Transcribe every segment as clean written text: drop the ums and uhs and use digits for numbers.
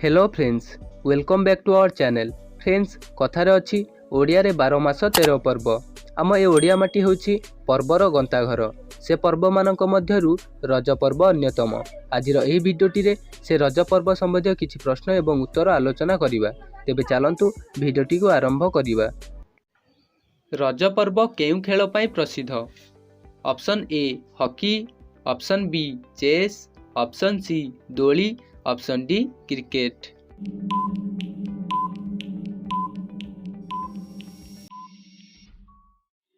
Hello friends, welcome back to our channel. Friends, କଥାରେ ଅଛି, ଓଡ଼ିଆରେ 12 ମାସ 13 ପର୍ବ। ଆମ ଏ ଓଡ଼ିଆ ମାଟି ହେଉଛି ପର୍ବର ଗନ୍ତାଘର। ସେ ପର୍ବମାନଙ୍କ ମଧ୍ୟରୁ ରଜ ପର୍ବ ଅନ୍ୟତମ। ଆଜିର ଏହି ଭିଡ଼ିଓଟିରେ ସେ ରଜ ପର୍ବ ସମ୍ବନ୍ଧୀୟ କିଛି ପ୍ରଶ୍ନ ଏବଂ ଉତ୍ତର ଆଲୋଚନା କରିବା। ତେବେ ଚାଲନ୍ତୁ, ଭିଡ଼ିଓଟିକୁ ଆରମ୍ଭ କରିବା। ରଜ ପର୍ବ କେଉଁ ଖେଳ ପାଇଁ ପ୍ରସିଦ୍ଧ? Option A hockey, option B chess, option C ଦୋଳି, ଅପସନ୍ ଡି କ୍ରିକେଟ।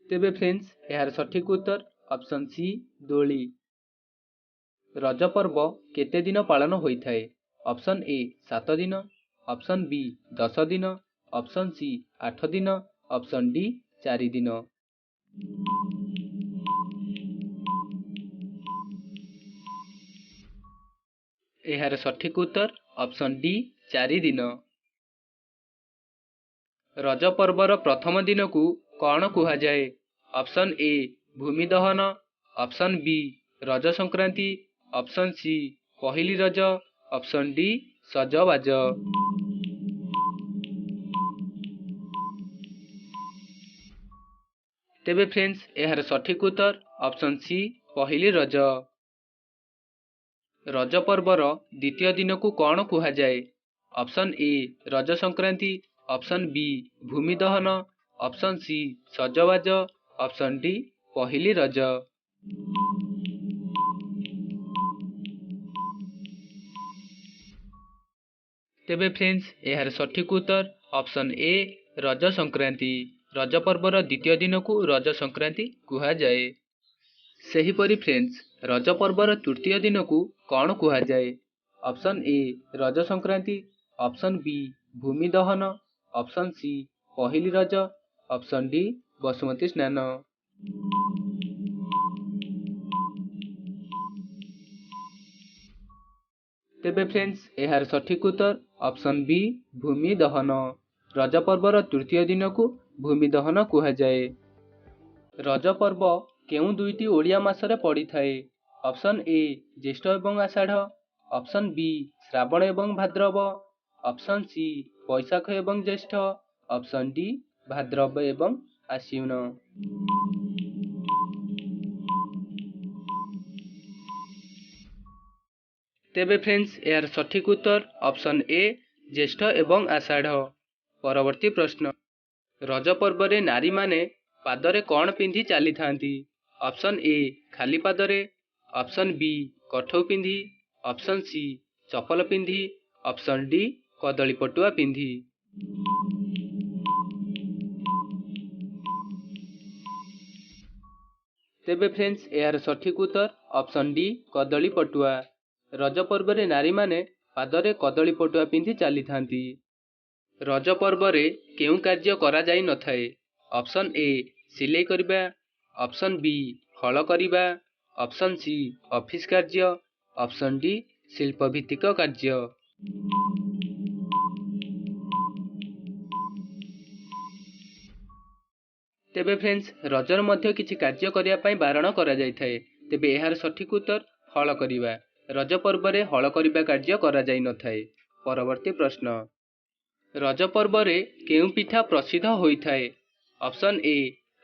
ତେବେ ଫ୍ରେଣ୍ଡସ୍, ଏହାର ସଠିକ୍ ଉତ୍ତର ଅପସନ୍ ସି ଦୋଳି। ରଜ ପର୍ବ କେତେ ଦିନ ପାଳନ ହୋଇଥାଏ? ଅପସନ୍ ଏ 7 ଦିନ, ଅପସନ୍ ବି 10 ଦିନ, ଅପସନ୍ ସି 8 ଦିନ, ଅପସନ୍ ଡି 4 ଦିନ। ଏହାର ସଠିକ୍ ଉତ୍ତର ଅପସନ୍ ଡି 4 ଦିନ। ରଜ ପର୍ବର ପ୍ରଥମ ଦିନକୁ କ'ଣ କୁହାଯାଏ? ଅପସନ୍ ଏ ଭୂମି Dahan, option B Raja Sankranti, option C ପହିଲି ରଜ, ଅପସନ୍ ଡି ସଜବାଜ। ତେବେ ଫ୍ରେଣ୍ଡସ୍, ଏହାର ସଠିକ୍ ଉତ୍ତର ଅପସନ୍ ସି ପହିଲି ରଜ। ରଜ ପର୍ବର ଦ୍ୱିତୀୟ ଦିନକୁ କ'ଣ କୁହାଯାଏ? Option A Raja Sankranti, option B Bhumi Dahan, option C ସଜବାଜ, ଅପସନ୍ ଡି ପହିଲି ରଜ। ତେବେ ଫ୍ରେଣ୍ଡସ୍, ଏହାର ସଠିକ୍ ଉତ୍ତର ଅପସନ୍ ଏ ରଜ ସଂକ୍ରାନ୍ତି। ରଜ ପର୍ବର ଦ୍ୱିତୀୟ ଦିନକୁ ରଜ ସଂକ୍ରାନ୍ତି କୁହାଯାଏ। ସେହିପରି ଫ୍ରେଣ୍ଡସ୍, ରଜ ପର୍ବର ତୃତୀୟ ଦିନକୁ କ'ଣ କୁହାଯାଏ? Option A Raja Sankranti, option B Bhumi Dahan, option C ପହିଲି ରଜ, ଅପସନ୍ ଡି ବସୁମତୀ ସ୍ନାନ। ତେବେ ଫ୍ରେଣ୍ଡସ୍, ଏହାର ସଠିକ୍ ଉତ୍ତର ଅପସନ୍ ବି ଭୂମି ଦହନ। ରଜ ପର୍ବର ତୃତୀୟ ଦିନକୁ ଭୂମି ଦହନ କୁହାଯାଏ। ରଜ ପର୍ବ କେଉଁ ଦୁଇଟି ଓଡ଼ିଆ ମାସରେ ପଡ଼ିଥାଏ? ଅପସନ୍ ଏ ଜ୍ୟେଷ୍ଠ ଏବଂ ଆଷାଢ଼, ଅପସନ୍ ବି ଶ୍ରାବଣ ଏବଂ ଭାଦ୍ରବ, ଅପସନ୍ ସି ବୈଶାଖ ଏବଂ ଜ୍ୟେଷ୍ଠ, ଅପସନ୍ ଡି ଭାଦ୍ରବ ଏବଂ ଆଶ୍ୱିନ। ତେବେ ଫ୍ରେଣ୍ଡସ୍, ଏହାର ସଠିକ୍ ଉତ୍ତର ଅପସନ୍ ଏ ଜ୍ୟେଷ୍ଠ ଏବଂ ଆଷାଢ଼। ପରବର୍ତ୍ତୀ ପ୍ରଶ୍ନ, ରଜ ପର୍ବରେ ନାରୀମାନେ ପାଦରେ କ'ଣ ପିନ୍ଧି ଚାଲିଥାନ୍ତି? ଅପସନ୍ ଏ ଖାଲି ପାଦରେ, ଅପସନ୍ ବି କଠଉ ପିନ୍ଧି, ଅପସନ୍ ସି ଚପଲ ପିନ୍ଧି, ଅପସନ୍ ଡି କଦଳୀ ପଟୁଆ ପିନ୍ଧି। ତେବେ ଫ୍ରେଣ୍ଡସ୍, ଏହାର ସଠିକ୍ ଉତ୍ତର ଅପସନ୍ ଡି କଦଳୀ ପଟୁଆ। ରଜ ପର୍ବରେ ନାରୀମାନେ ପାଦରେ କଦଳୀ ପଟୁଆ ପିନ୍ଧି ଚାଲିଥାନ୍ତି। ରଜ ପର୍ବରେ କେଉଁ କାର୍ଯ୍ୟ କରାଯାଇନଥାଏ? ଅପସନ୍ ଏ ସିଲେଇ କରିବା, ଅପସନ୍ ବି ହଳ କରିବା, ଅପସନ୍ ସି ଅଫିସ କାର୍ଯ୍ୟ, ଅପସନ୍ ଡି ଶିଳ୍ପଭିତ୍ତିକ କାର୍ଯ୍ୟ। ତେବେ ଫ୍ରେଣ୍ଡସ୍, ରଜରେ ମଧ୍ୟ କିଛି କାର୍ଯ୍ୟ କରିବା ପାଇଁ ବାରଣ କରାଯାଇଥାଏ। ତେବେ ଏହାର ସଠିକ୍ ଉତ୍ତର ହଳ କରିବା। ରଜ ପର୍ବରେ ହଳ କରିବା କାର୍ଯ୍ୟ କରାଯାଇନଥାଏ। ପରବର୍ତ୍ତୀ ପ୍ରଶ୍ନ, ରଜ ପର୍ବରେ କେଉଁ ପିଠା ପ୍ରସିଦ୍ଧ ହୋଇଥାଏ? ଅପସନ୍ ଏ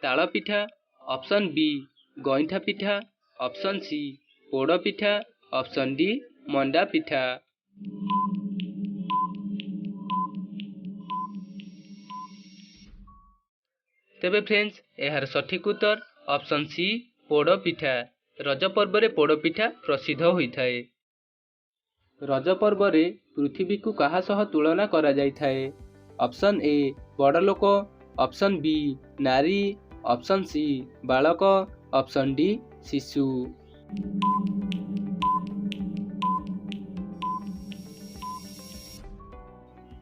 ତାଳ ପିଠା, ଅପସନ୍ ବି ଗଇଁଠା ପିଠା, ଅପସନ୍ ସି ପୋଡ଼ ପିଠା, ଅପସନ୍ ଡି ମଣ୍ଡା ପିଠା। ତେବେ ଫ୍ରେଣ୍ଡସ୍, ଏହାର ସଠିକ୍ ଉତ୍ତର ଅପସନ୍ ସି ପୋଡ଼ ପିଠା। ରଜ ପର୍ବରେ ପୋଡ଼ ପିଠା ପ୍ରସିଦ୍ଧ ହୋଇଥାଏ। ରଜ ପର୍ବରେ ପୃଥିବୀକୁ କାହା ସହ ତୁଳନା କରାଯାଇଥାଏ? ଅପସନ୍ ଏ ବଡ଼ ଲୋକ, ଅପସନ୍ ବି ନାରୀ, ଅପସନ୍ ସି ବାଳକ, ଅପସନ୍ ଡି ଶିଶୁ।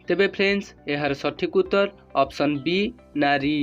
ତେବେ ଫ୍ରେଣ୍ଡସ୍, ଏହାର ସଠିକ୍ ଉତ୍ତର ଅପସନ୍ ବି ନାରୀ।